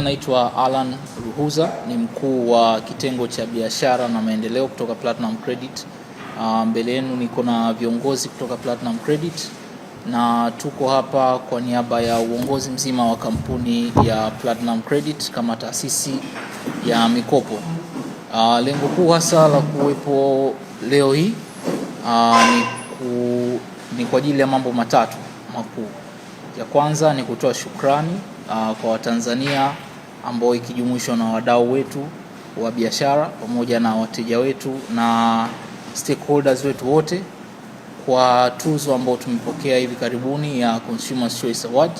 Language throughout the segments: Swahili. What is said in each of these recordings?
Majina naitwa Alan Ruhuza, ni mkuu wa kitengo cha biashara na maendeleo kutoka Platinum Credit. Mbele yenu niko na viongozi kutoka Platinum Credit na tuko hapa kwa niaba ya uongozi mzima wa kampuni ya Platinum Credit kama taasisi ya mikopo. Lengo kuu hasa la kuwepo leo hii ni kwa ajili ya mambo matatu makuu. Ya kwanza ni kutoa shukrani kwa Watanzania ambao ikijumuishwa na wadau wetu wa biashara pamoja na wateja wetu na stakeholders wetu wote kwa tuzo ambao tumepokea hivi karibuni ya Consumers Choice Award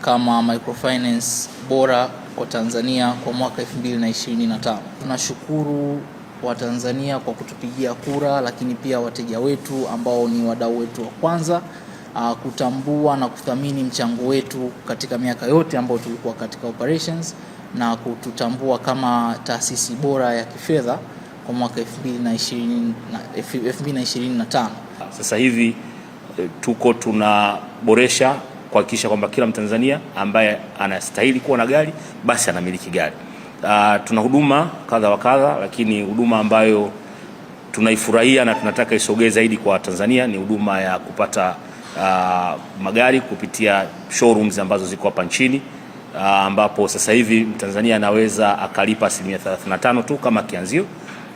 kama microfinance bora kwa Tanzania kwa mwaka 2025. Tunashukuru Watanzania kwa kutupigia kura, lakini pia wateja wetu ambao ni wadau wetu wa kwanza kutambua na kuthamini mchango wetu katika miaka yote ambayo tulikuwa katika operations na kututambua kama taasisi bora ya kifedha kwa mwaka 2025. Sasa hivi tuko tunaboresha kuhakikisha kwamba kila Mtanzania ambaye anastahili kuwa na gari basi anamiliki gari. Tuna huduma kadha wa kadha, lakini huduma ambayo tunaifurahia na tunataka isogee zaidi kwa Tanzania ni huduma ya kupata magari kupitia showrooms ambazo ziko hapa nchini, ambapo sasa hivi Mtanzania anaweza akalipa 35% tu kama kianzio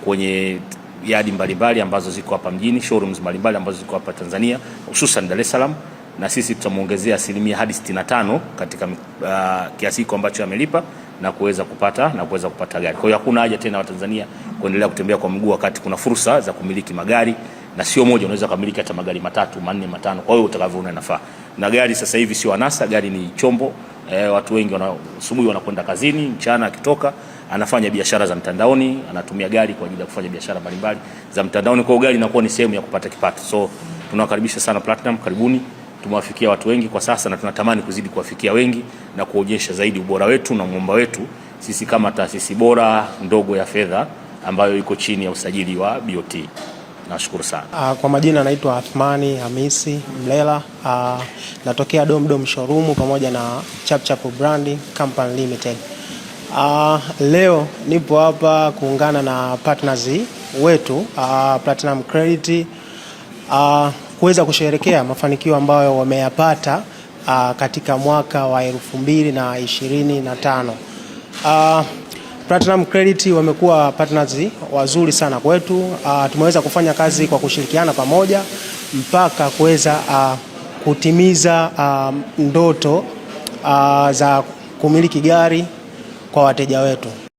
kwenye yadi mbalimbali ambazo ziko hapa mjini, showrooms mbalimbali ambazo ziko hapa Tanzania hususan Dar es Salaam, na sisi tutamuongezea asilimia hadi 65 katika kiasi hiko ambacho amelipa na kuweza kupata gari. Kwa hiyo hakuna haja tena Watanzania kuendelea kutembea kwa mguu wakati kuna fursa za kumiliki magari, na sio moja, unaweza kumiliki hata magari matatu, manne, matano, kwa hiyo utakavyoona inafaa. Na gari sasa hivi sio anasa, gari ni chombo. Watu wengi asubuhi wanakwenda kazini, mchana akitoka anafanya biashara za mtandaoni, anatumia gari kwa ajili ya kufanya biashara mbalimbali za mtandaoni. Kwa hiyo gari inakuwa ni sehemu ya kupata kipato. So tunawakaribisha sana Platinum, karibuni. Tumewafikia watu wengi kwa sasa na tunatamani kuzidi kuwafikia wengi na kuonyesha zaidi ubora wetu na mwamba wetu sisi kama taasisi bora ndogo ya fedha ambayo iko chini ya usajili wa BOT. Nashukuru sana. Kwa majina naitwa Athmani Hamisi Mlela. Natokea Domdom Showroom pamoja na Chapchap Brand Company Limited. Leo nipo hapa kuungana na partners wetu Platinum Credit kuweza kusherehekea mafanikio ambayo wameyapata katika mwaka wa 2025. Platinum Credit wamekuwa partners wazuri sana kwetu. Tumeweza kufanya kazi kwa kushirikiana pamoja mpaka kuweza kutimiza ndoto za kumiliki gari kwa wateja wetu.